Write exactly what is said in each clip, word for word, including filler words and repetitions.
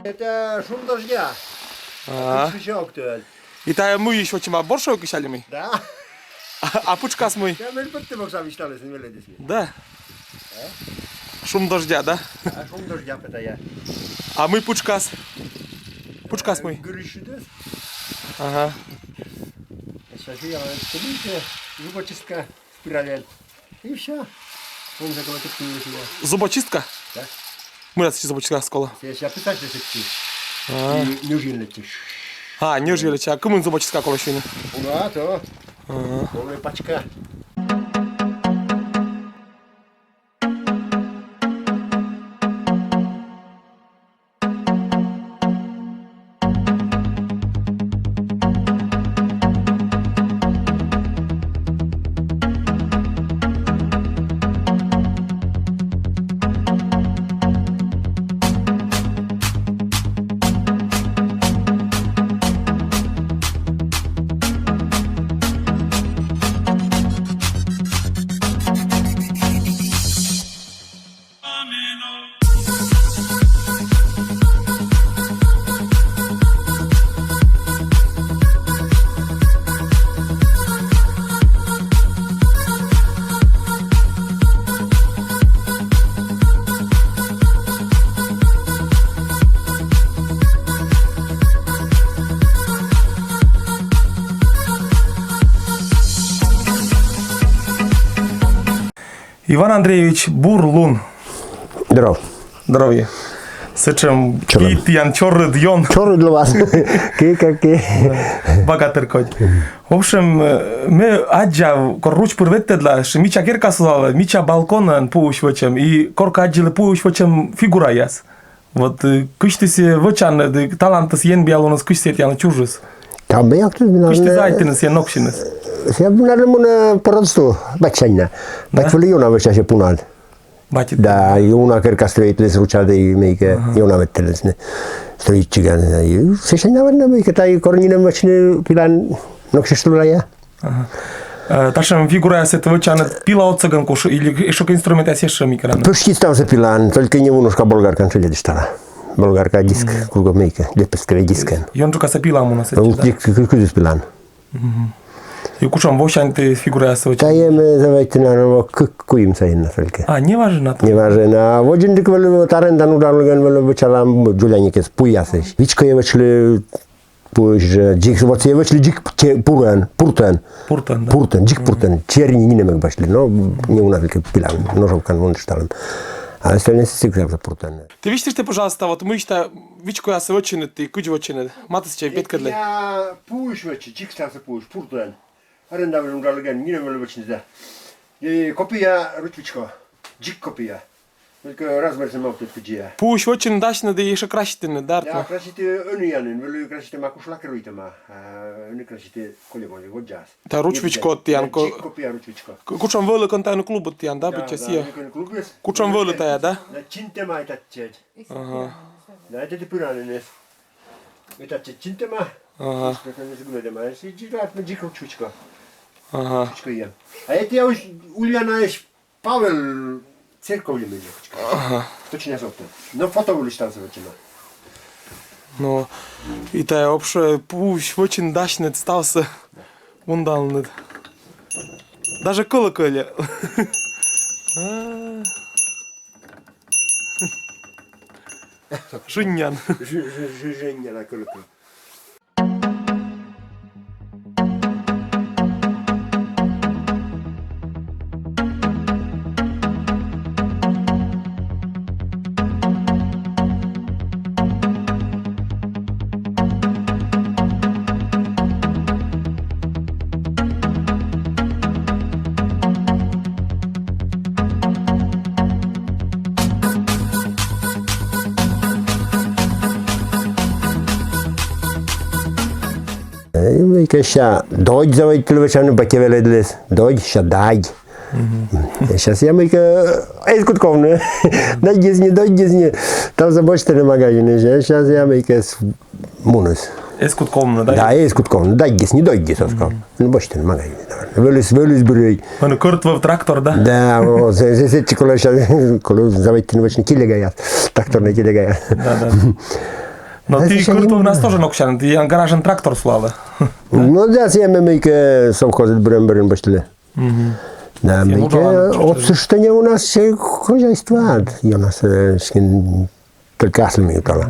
Это шум дождя. А. Пытшкысь ог тӧл. И тая муйысь вӧчӧма борщ кӧ али мый? Да. А пытшкас мый? Я мель пытты бокса вишталес, не веледес. Да. Шум дождя, да? А шум дождя пытая. А мый пытшкас? Пытшкас мый? Гырысь шыдес. Ага. Сейчас я студенты, зубочистка, спираль. И всё. Он заколотит книгу сюда. Зубочистка? Да. Мый раз зубочистка скола. Я сейчас писать для секции. А. И неужели ты? А, неужели? А кымын зубочистка колӧ сюйны? Ура, то. Ага. Полная пачка. Иван Андреевич, бур лун. Здоров. Здоровье. Сэтшӧм чорыд. Ки тіян чорыд ён. Чорыд лоас. Ки как ки. Багатыр кодь. В общем, э, ме аддза, кор руч пыр ветлӧдлі, ш-, мича керка сулалӧ, мича балконын пуысь вӧчӧм, и коркӧ аддзылі пуысь вӧчӧм фигураяс. Вот, э, кыдз ті сійӧ вӧчанныд, э, талантыс енбиалуныс, кыдз сійӧ тіянлы чужис? Та ме як тут, кыдз ті заводитінныд сійӧ ноксиныс? Сійӧ, наверно, мунӧ по родству, батьсянь на. Да? Бать вӧлі ёна вӧчасьӧ пунад. Бать. Да, и уна керка строитліс ручад, и мыйкӧ, ага, и уна ветліс на. Строитчигӧн. И сысянь, наверно, мыйкӧ, тай кор нинӧм вӧчны пилаӧн, ноксьышталӧ. Ага. Э, татшӧм фигураяс ті вӧчанныд пила отсӧгӧн куш или эшшӧ кӧ инструментъяс эшшӧ мыйкӧ? Пӧшти ставсӧ пилаӧн, только не вунушка, болгаркаӧн шеледыштала. Болгарка диск, мгм, кугӧ мыйкӧ, лепестковӧй дискӧн. Ёнджыкасӧ пила мунӧ сэтчӧ, да? Диск кы-, кызьыс пилаӧн. Мгм. И кутшӧм восянь ті фигураяс вӧчанныд? Тая ме заводитана, но, кык-куим сайын на только. А, неважӧн на. Неважӧн на. А водзынджык вӧлі вот арендаын удалігӧн вӧлі вӧчалам дзоляникӧс, пуясӧс. Вичкоӧ вӧчлі пуысь жӧ, дзик, вот сійӧ вӧчлі дзик че-, пурӧн, пуртӧн. Пуртӧн, да. Пуртӧн, дзик пуртӧн. Черни нинӧм эг босьтлы, но не уна только пилаӧн, ножовкаӧн вуныштлам. А остальнӧйсӧ всегда пуртӧн. Ті висьтышты, пожалуйста, вот мыйысь та вичкояссӧ вӧчинныд, ті кыдз вӧчинныд? Матыссӧ петкӧдлӧй. Я пуысь вӧчи, дзик ставсӧ пуысь, пуртӧн. Арендаын удалігӧн нинӧм вӧлі вӧчны да. И копия, ручвичко. Дзик копия. Только размерсӧ ма тӧд кыдзи. Пуысь вӧчинныд, дасьнныд и эшшӧ краситінныд, да, артмӧ? Да, краситі ӧнія нин, вӧлі краситӧма куш лакируйтӧма, а ӧні краситі кольӧм водзас. Та ручвичко тіян ко-, дзик копия ручвичко. Ку-, кутшӧм вӧлӧкӧн тайӧ клубыд тіян, да, быттьӧ сійӧ? Да, кутшӧм вӧлӧ тайӧ, да? Да, чинтӧма этатчӧ. Ага. Да, этатчӧ пыраніныс. Этатчӧ чинтӧма. Ага. Дзик ручвичко. Ага. А этіяысь Ульянаысь Павел церковльӧ мыйкӧ. Ага. Точно эг ті. Но фото вылысь ставсӧ вӧчӧма. Но и тайӧ вообще пуысь вӧчин, дасьнныд ставсӧ вундалінныд. Даже колокольӧ. А. Жыннян. Жы-, жы-, жы-, жыннян, а колокол. Э, мыйкӧ сэсся додь заводитіл вӧчны, быттьӧ велӧдліс. Додь, сэсся дадь. Мгм. Э, сэсся сійӧ мыйкӧ эз кут ковны. Дадьыс ни, додьыс ни. Там за босьтӧны магазинын. Сэсся сійӧ мыйкӧ с-, муніс. Эз кут ковны, да? Да, эз кут ковны. Дадьыс ни, додьыс оз ков. Мгм. Ну, босьтӧны магазинын. Вӧліс, вӧліс бырӧй. Ӧні кӧрт вӧв трактор, да? Да, о, сэ-, сэ-, сэтчӧ колӧ сэсся, колӧ заводитны вӧчны телегаяс. Тракторнӧй телегаяс. Да, да. Но ті кӧрт вылын тоже ноксян, тіян гаражын трактор сулалӧ. Ну да, сійӧ ме мыйкӧ совхозыд бырӧм бӧрын босьтлі. Да, мыйкӧ отсыштӧ не у нас сійӧ хозяйствоад, ёнасӧ, э, сыкӧн только аслым ютала.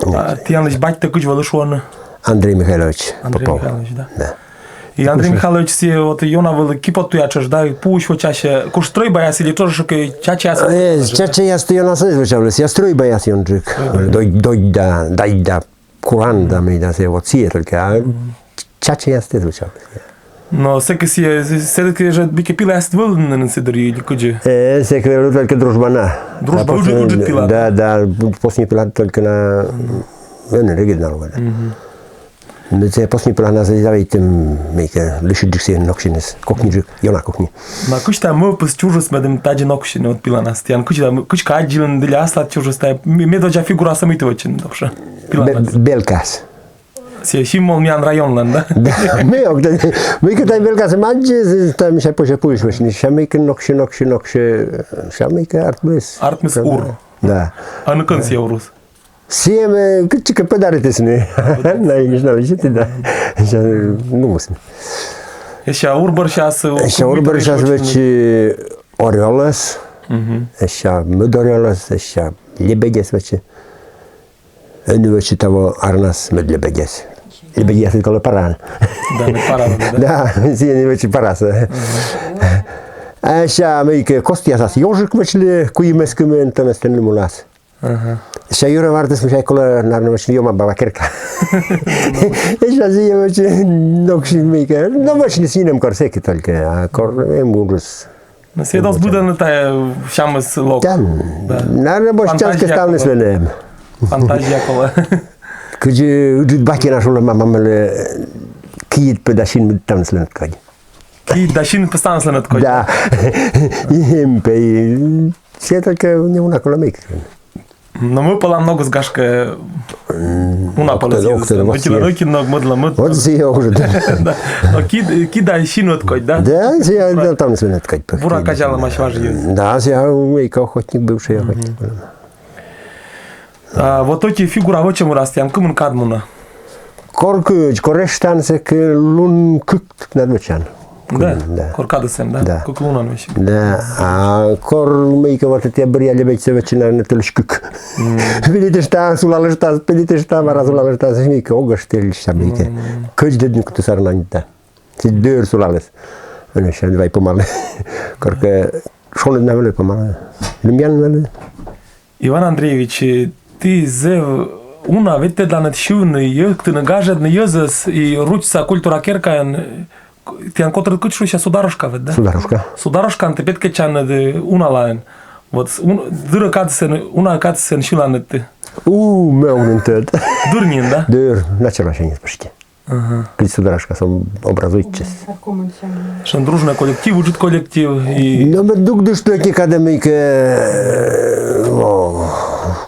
А тіянлысь батьтӧ кыдз вӧлі шуӧны? Андрей Михайлович Попов. Андрей Михайлович, да. Да. И Андрей Михайлович сійӧ вот ёна вӧлі киподтуя тшӧтш, да, пуысь вӧчасьӧ, кутшӧм стрӧйбаяс или тоже шуӧ кӧ чачаяс? Э, чачаястӧ ёнасӧ эз вӧчавлы, сійӧ стрӧйбаяс ёнджык. Дой-, дойда, дайда, куранда, мый да сійӧ, вот сійӧ только, а чачаястӧ эз вӧчавлы. Но сэки сійӧ, сэки жӧ быттьӧ пилаяс вӧліны сы дырйи или кыдзи? Э, сэки вӧлі только дружба на. Дружба, а ыджыд, ыджыд пила. Да, да, посни пила только на, ӧні регыд на лоӧ. Но сійӧ посни пиланас заводитӧ мыйкӧ лӧсьыдджык сійӧ ноксиныс, кокниджык, ёна кокни. Но кыдз тайӧ мӧвпыс чужис, медым тадзи ноксьыны вот пиланас? Тіян кыдз тайӧ, кыдзкӧ аддзылін, дыля аслад чужис тайӧ, ме-, медводдза фигурасӧ мый ті вӧчинныд вообще пиланас? Бе-, белкас. Сійӧ символ миян районлӧн, да? Да, ме ог тӧд. Мыйкӧ тайӧ белкасӧ ме аддзи, тайӧ мися позьӧ пуысь вӧчны, сэсся мыйкӧ ноксьы, ноксьы, ноксьы, сэсся мыйкӧ артмис. Артмис ур. Да. А ӧні кӧн сійӧ урыс? Сійӧ ме кытчӧкӧ подаритісны. На, не знаю, видите, да. Сейчас, ну, вот. Сэсся ур бӧрсяыс, сэсся ур бӧрсяыс вӧчи орёлӧс. Сэсся мӧд орёлӧс, сэсся лебедьӧс вӧчи. Ӧні вӧчи таво арнас мӧд лебедьӧс. Лебедьӧс колӧ параӧн. Да, мӧд параӧн, да? Да, сійӧ ӧні вӧчи парасӧ. А сэсся мыйкӧ костъясас ёжик вӧчлі, куимӧс кымын, тӧмӧс тӧлысь мунас. Ага. Сэсся юрӧм артыс, мися, колӧ, наверно, вӧчны Ёма баба керка. Сэсся сійӧ вӧчи ноксьыны мыйкӧ. Но вӧчны сійӧ нинӧм кор сэки только, а кор эм уджыс. Но сійӧ оз быдӧны тайӧ сямыс лок. Да. Наверно, босьтчанскӧ ставныслӧн эм. Фантазия колӧ. Кыдзи ыджыд батьӧ на шулӧ, мамӧ вӧлі, киыд пӧ да синмыд ставныслӧн ӧткодь. Киыд да синмыд пӧ ставныслӧн ӧткодь. Да. И эм пӧ, и сійӧ только не уна колӧ мыйкӧ. Но мӧд пӧлаын ногыс, гашкӧ, уна пӧлӧс. Ог тӧд, ог тӧд, ог тӧд. Ӧтилӧн ӧти ног, мӧдлӧн мӧд. Вот сійӧ уже, да. Да. Но киыд, киыд да син ӧткодь, да? Да, сійӧ, да, ставныслӧн ӧткодь. Бура казялӧмаӧсь важ йӧз. Да, сійӧ мыйкӧ охотник, бывший охотник. А вот ӧти фигура вӧчӧм вырас тіян кымын кад мунӧ? Кор кыдз, кор эштан, сэки лун кык тыкнад вӧчан. Да? Да. Кор кадыс эм, да? Да. Кык лунӧн вӧчан. Да. А кор мыйкӧ вот эта бӧръя лебедьсӧ вӧчан, наверно, тӧлысь кык. Пилитышта, сулалышта, пилитышта, бара сулалышта, сэсся мыйкӧ ог эштыльыштны мыйкӧ. Кӧдздӧдны кутіс ар на нин да. Сідз дыр сулаліс. Ӧні сэсся вай помалі. Коркӧ шоныд на вӧлі, помалі. Лымйӧн вӧлі. Иван Андреевич, ті зэв уна ветлӧдланныд сьывны, йӧктыны, гажӧдны йӧзӧс и ручса культура керкаын, тіян котырыд кыдз шусьӧ, «Судорожка» вед, да? «Судорожка». «Судорожкаын» ті петкӧдчанныд уналаын. Вот с-, ун-, дыр-ӧ кадсӧ, уна-ӧ кадсӧ сьыланныд ті? У, ме ог нин тӧд. Дыр нин, да? Дыр, начало сёрниыс почти. Ага. Кыдз «Судорожкасӧ» образуйтчис. Сэтшӧм дружнӧй коллектив, ыджыд коллектив и... Но ме дугдыштлӧ ӧти кадӧ мыйкӧ, э, о,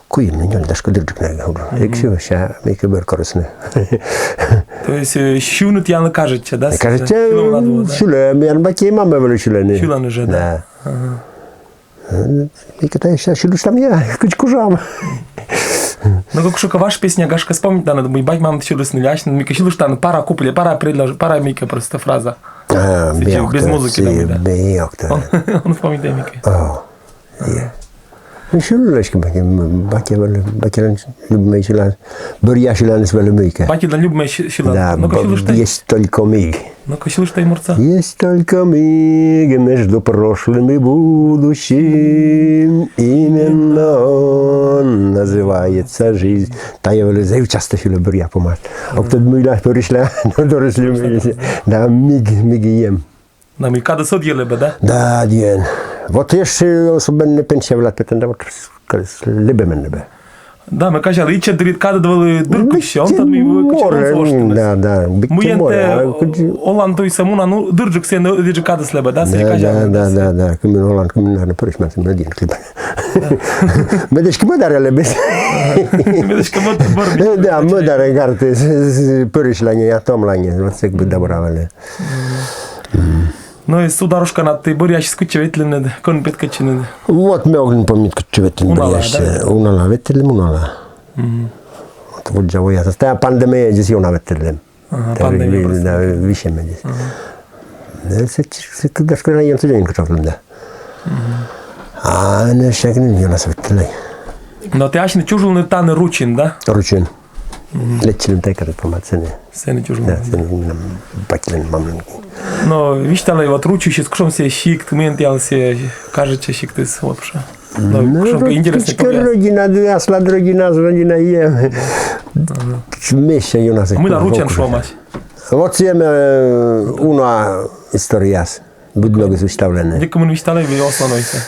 куимӧд, нёльӧд, гашкӧ, дырджык на ӧд. Эксьӧ, сэсся мыйкӧ бӧр корисны. То есть, э, сьывны тіянлы кажитчӧ, да? Кажитчӧ, сьылӧ, миян батьӧ и мамӧ вӧлі сьылӧны. Сьылӧны жӧ, да? Да. Ага. Мыйкӧ тайӧ сэсся сьылыштам я, кыдз кужам. Но кыдзкӧ важ песня, гашкӧ, вспомнитанныд, мый бать-мамыд сьылісны, или асьныд мыйкӧ сьылыштанныд, пара куплет, пара предлож-, пара мыйкӧ просто фраза. А, сідзи, без музыки, да, да. Он, он вспомнитан мыйкӧ. О, е. Ну, сьылыштам, батьӧ, батьӧ вӧлі, батьӧлӧн любимӧй сьыланыс, бӧръя сьыланыс вӧлі мыйкӧ. Батьыдлӧн любимӧй сьы-, сьыланыс. Да, но кӧ сьылышта? Есть только миг. Но кӧ сьылышта, муртса. Есть только миг между прошлым и будущим. Именно он называется жизнь. Тайӧ вӧлі зэв частӧ сьылӧ бӧръя помас. Ог тӧд, мыйла, пӧрысьла, но дорысь ли мый. Да, миг, миг и эм. Да, мый кадыс ӧдйӧ лэбӧ, да? Да, ӧдйӧ. Вот ещӧ особенно пенсия вылад петан да, вот с-, с-, лэбӧ меным лэбӧ. Да, ме казялі, ичӧт дырйи кадыд вӧлі дыр кыдзсӧ, он тӧд, мый кыдзсӧ он воштыныс. Да, да, быттьӧ море, да, да. Мый ӧні олан туйсӧ мунан, ну, дырджык сэн ӧдйӧджык кадыс лэбӧ, да, сэ казялі. Да, да, да, да, кымын олан, кымын, наверно, пӧрысьмас, ӧдйӧ клип. Медым эськӧ мӧдарӧ лэбысь. Медым эськӧ мӧд-, мӧдарӧ. Да, мӧдарӧ гартысь, пӧрысьлань, а томлань, вот сэк бы добра вӧлі. Но и «Судорожканад» ті бӧръяысь кытчӧ ветлінныд, кӧн петкӧдчинныд? Вот ме ог нин помнит, кытчӧ ветлін бӧръяысь. Унала, да? Унала ветлім, унала. Мгм. вот жа воясас. Тая пандемия дзис ёна ветлӧдлӧм. Ага, пандемия просто. Да, висьӧмӧдз. Ага. Да, сэтчӧ, сэтчӧ, гашкӧ, районсӧ дзоньӧн кытшовтлӧм да. Мгм. А нӧшта нин ёнасӧ ветлӧдлӧй. Но тэ асьныд чужлінныд тані Ручын, да? Ручын. Мгм. Лэччылім тай кадык помад сэні. Сэні чужлінныд. Да, сэні менам батьлӧн, мамлӧн. Но висьталӧй, вот Ручысьыс кутшӧм сійӧ сикт, мыйӧн тіянлы сійӧ кажитчӧ сиктыс вообще. Но, ну, кутшӧмкӧ вот интереснӧй кутшӧмкӧ торъяс. Родина, да, аслад родина, родина, и ме сэсся ёнасӧ. Мыйла Ручӧн шуӧмаӧсь? Вот сійӧ, э, уна историяс. Быд ногыс висьтавлӧны. Некымын висьталӧй, вӧлі ослӧн вӧлі сійӧ.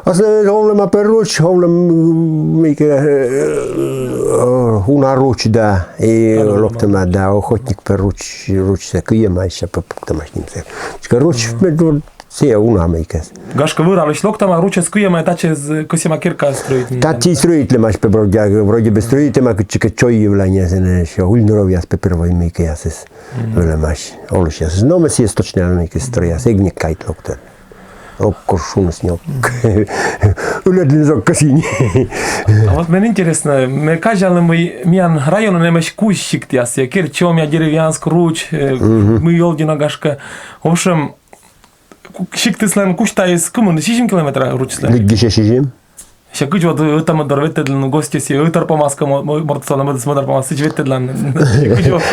Ослӧн овлӧма пӧ руч, овлӧма, м, мыйкӧ, э, уна руч, да, и локтӧма, да, охотник пӧ руч, ручсӧ кыйӧма, сэсся пӧ пуктӧмаӧсь нин сійӧ. Руч, мед вот сійӧ уна мыйкӧ. Гашкӧ, вӧралысь локтӧма, ручӧс кыйӧма, татчӧ кӧсйӧма керка стрӧитны. Татчӧ стрӧитлӧмаӧсь пӧ вроде, вроде бы стрӧитӧма, кытчӧкӧ чой йывланьяс, сэні ещё Ульнуровъяс пӧ первой мыйкӧясыс. Мгм. Вӧлӧмаӧсь олысьяс. Но ме сійӧс точно ӧні кӧ стрӧя, эг некод кайт, локтӧ. Ог куж шуны нин ок. Ылӧдлыны ог кӧсйы нин. А вот мен интереснӧ, ме казялі, мый миян районын эмӧсь кузь сиктъяс, э, Керчомъя, Деревянск, Руч, э, мый Ёлдино, гашкӧ. В общем, ку-, сиктыслӧн кузь тайыс кымын, сизим километра Ручыслӧн? Лыддьысь сизим. Сэсся кыдз вот, э, ӧта-мӧд дорӧ ветлӧдлыны, гостьӧс, э, ӧтар помас кӧ мо-, мо-, мортсӧ, мӧдыс мӧдар помас, сідз ветлӧдлан. Кыдз вот.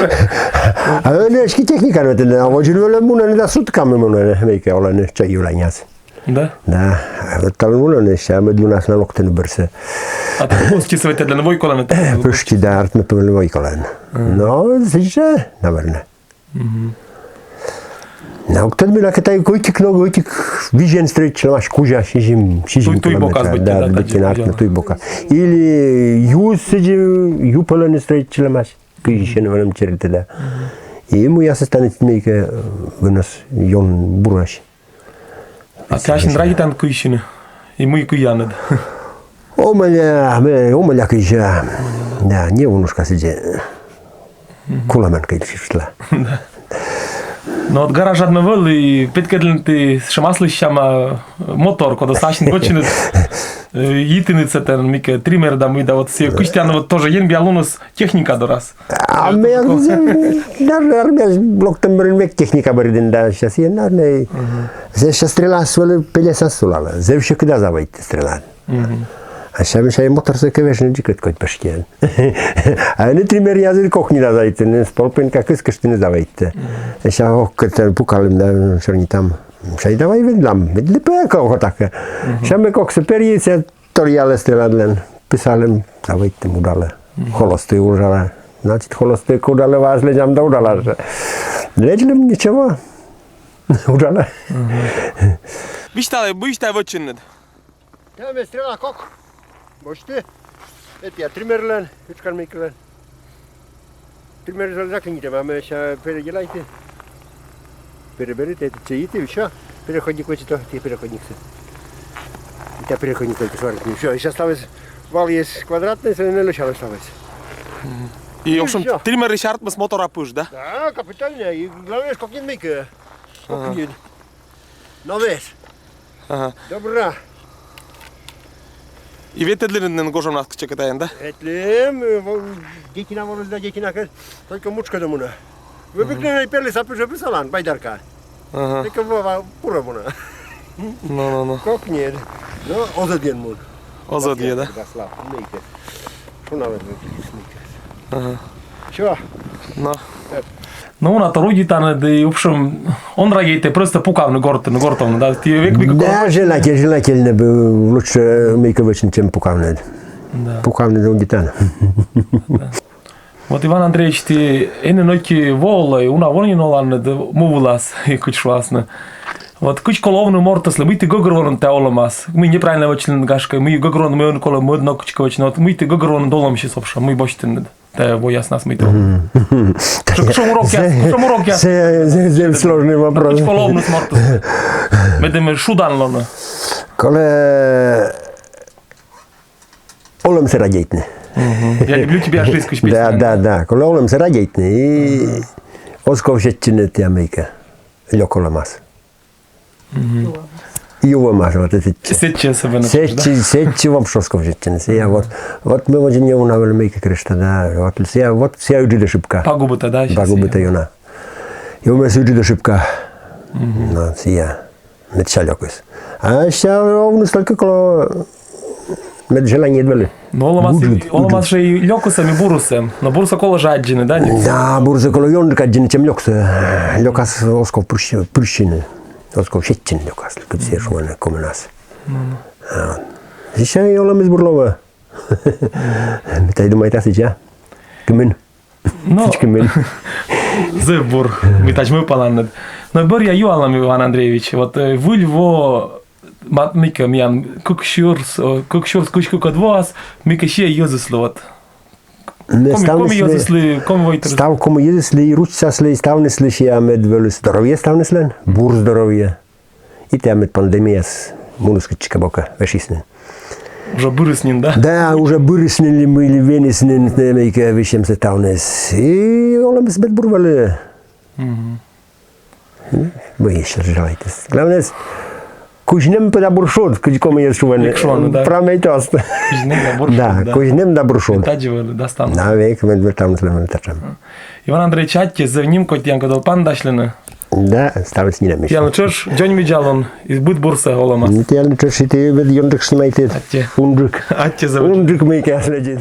А ӧні эськӧ техникаӧн ветлӧдлӧны, а водзын вӧлӧм мунӧны да сутками мунӧны, мыйкӧ олӧны чой йывланьяс. Да? Да. А вот талун мунӧны, сэсся мӧд лунас на локтӧны бӧрсӧ. А то гостьӧс ветлӧдлӧны, вой колӧ ветлӧдлыны. Пӧшти да, артмӧ пӧ вой колӧ. Мгм. Но сідз жӧ, наверно. Мгм. Но ог тӧд, мыйла кӧ тай ӧтик ног, ӧтик визьӧн стрӧитчылӧмаӧсь кузя, сизим, сизим километра. Туй, туй бокас быттьӧ, да, да, быттьӧ, да, артмӧ туй бока. Или ю сідзи, ю пӧлӧн стрӧитчылӧмаӧсь, кыйсьыны вӧлӧм чередӧ, да. Мгм. И муясыс тані мыйкӧ, э, вынас ён бурӧсь. А тэ асьныд радейтан кыйсьыны? И мый кыянныд? Омӧля, ме, омӧля кыйсьа. Да, не унушка сідзи. Кулӧмӧн кыйсьыштлӧ. Да. Но вот гаражад на вӧлі, и петкӧдлін ті сэтшӧм аслыссяма мотор, кодӧс асьныд вӧчинныд, э, йитінныд сэтӧн мыйкӧ триммер да мый да, вот сійӧ кыйсьӧ вот тоже енбиалуныс техника дорас. А ме, нар-, армияысь локтӧм бӧрын век техника бӧрын да, сэсся, наверно, сэсся стрелаыс вӧлі пельӧсас сулалӧ. Зэв сьӧкыда заводиті стрелаӧн. Мгм. А сэсся, сэсся моторсӧ кӧ вежны, дзик ӧткодь пӧшти. А ӧні триммеръяс кокни да заводитӧны, столбын кӧ кыскыштны, заводитӧ. Мгм. Сэсся ог кӧ, пукалім да, сёрнитам. Сэсся давай ведлам, ведлі пӧ кӧ охота кӧ. Мгм. Сэсся ме коксӧ перйи, сэсся торъялӧ стрелаыдлӧн, писалӧ, заводитӧ, удалӧ. Мгм. Холостӧй удалӧ. Значит, холостӧй кӧ удалӧ, важ лэдзам да удалас. Лэдзлім, ничего. Удалӧ. Мгм. Висьталӧй, мый тай вӧчинныд? Тайӧ ме стрела кок. Босьті. Этія триммерлӧн, ӧшкан мыйкӧлӧн. Триммер за-, закиньтӧма, а ме сэсся переделайтӧ. Переберитӧ, этійӧ, этійӧ, всё. Переходник вӧчитӧ, этійӧ переходниксӧ. И тайӧ переходник только сваритны. Всё, и сэсся ставыс валыс квадратнӧй, сэсся нӧ лӧсялӧ ставыс. Мгм. И, в общем, всё. Триммерысь артмис мотора пыж, да? Да, капитально. И главное, кокньыд мыйкӧ. Ага. Кокньыд. Но весь. Ага. Добра. И ветлӧдлінныд нин гожӧмнас кытчӧкӧ тайӧн, да? Ветлім, э, во-, детина воліс да, детина кӧ, только мутшкӧдӧ мунӧ. Мгм. Обыкновеннӧй перлыса пыжӧ пырсалан, байдарка. Ага. Только вова пурӧ мунӧ. Ну, ну, ну. Кокньыд. Но оз ӧдйӧн мун. Оз ӧдйӧ, да? Да, слаб, мыйкӧ. Шуналӧ, мыйкӧ. Ага. Чё? Но. Э. Но уна тор удитанныд, да и, в общем, он радейтӧ просто пукавны гортын, гортовны, да, ті век мыйкӧ. Да, желательно, желательно бы лучше мыйкӧ вӧчны, чем пукавны. Да. Пукавны да удитан. Да. Вот, Иван Андреевич, ті энӧ ӧти во олӧй, уна во нин оланныд, да, му вылас, и кыдз шуасны. Вот кыдз колӧ овны мортыслы, мый ті гӧгӧрвоанныд тайӧ олӧмас, мый неправильно вӧчинныд, гашкӧ, мый гӧгӧрвоанныд, мый он колӧ мӧд ног кыдзкӧ вӧчны, вот мый ті гӧгӧрвоанныд олӧмсьыс вообще, мый босьтінныд тайӧ вояснас, мый ті. Мгм. Кутшӧм урокъяс, кутшӧм урокъяс. Зэв, зэв, зэв сложнӧй вопрос. Кыдз колӧ овны мортыслы, медым шудан лоны. Колӧ олӧмсӧ радейтны. Мгм. Я люблю тебя, жизнь, кыдз песня. Да, да, да. Колӧ олӧмсӧ радейтны. И оз ков сетчыны тайӧ мыйкӧ лёк олӧмас. Мгм. Ювӧмаӧсь, вот это. Сэтчӧ особенно. Сэтчӧ, сэтчӧ вообще оз ков сэтчыны. Сійӧ вот, вот ме водзӧ неуна вӧлі мыйкӧ керӧшта, да, вот сійӧ, вот сійӧ ыджыд ошибка. Пагубита, да? Пагубита ёна. И у меня ыджыд ошибка. Но сійӧ. Мед сэсся лёкыс. А сэсся овныс только колӧ, мед желание вӧлі. Но олӧмас, олӧмас жӧ и лёкыс эм, и бурыс эм. Но бурсӧ колӧ жӧ аддзыны, да? Да, бурсӧ колӧ ёнджыка аддзыны, чем лёксӧ. Лёкас оз ков пырсьыны. Оз ков сэтчыны лёкас, кыдз сійӧ шуӧны комиӧнас. Вот. Сэсся и олӧмыс бур лоӧ. Тай думайтан сэсся. Кымын. Но, кымын. Зэв бур, мый тадз мӧвпаланныд. Но бӧръя юалӧм, Иван Андреевич, вот, э, Выль во, мыйкӧ миян кык сюрс, э, кык сюрс кызь кыкӧд воас, мыйкӧ сійӧ йӧзыслы вот. Коми йӧзыслы, коми войтырыслы. Став коми йӧзыслы, и ручсаыслы, и ставныслы сійӧ мед вӧлі здоровье ставныслӧн, бур здоровье. И тайӧ мед пандемияыс муніс кытчӧкӧ бокӧ, вешйис нин. Уже бырис нин, да? Да, уже бырис нин ли мый ли, венис нин, мыйкӧ висьӧмсӧ ставныс. И олӧмыс мед бур вӧлі. Мгм. Мый ещӧ желайтас. Главнӧйыс, кузь нэм да бур шуд, кыдз комиӧн шуӧны. Эг шуӧны, да. Прямӧй тост. Кузь нэм да бур шуд, да. Кузь нэм да бур шуд. Тадзи вӧлі, да, ставныс. Да, век мед вӧлі ставныслӧн вӧлі татшӧм. Иван Андреевич, аттьӧ зэв нимкодь тіянкӧд паныдасьлыны. Да, ставыс нинӧм. Тіянлы тшӧтш дзоньвидзалун, и быд бурсӧ олӧмас. Тіянлы тшӧтш, и ті ӧд ёнджык снимайтӧй. Аттьӧ. Унджык. Аттьӧ зэв. Унджык мыйкӧ следит.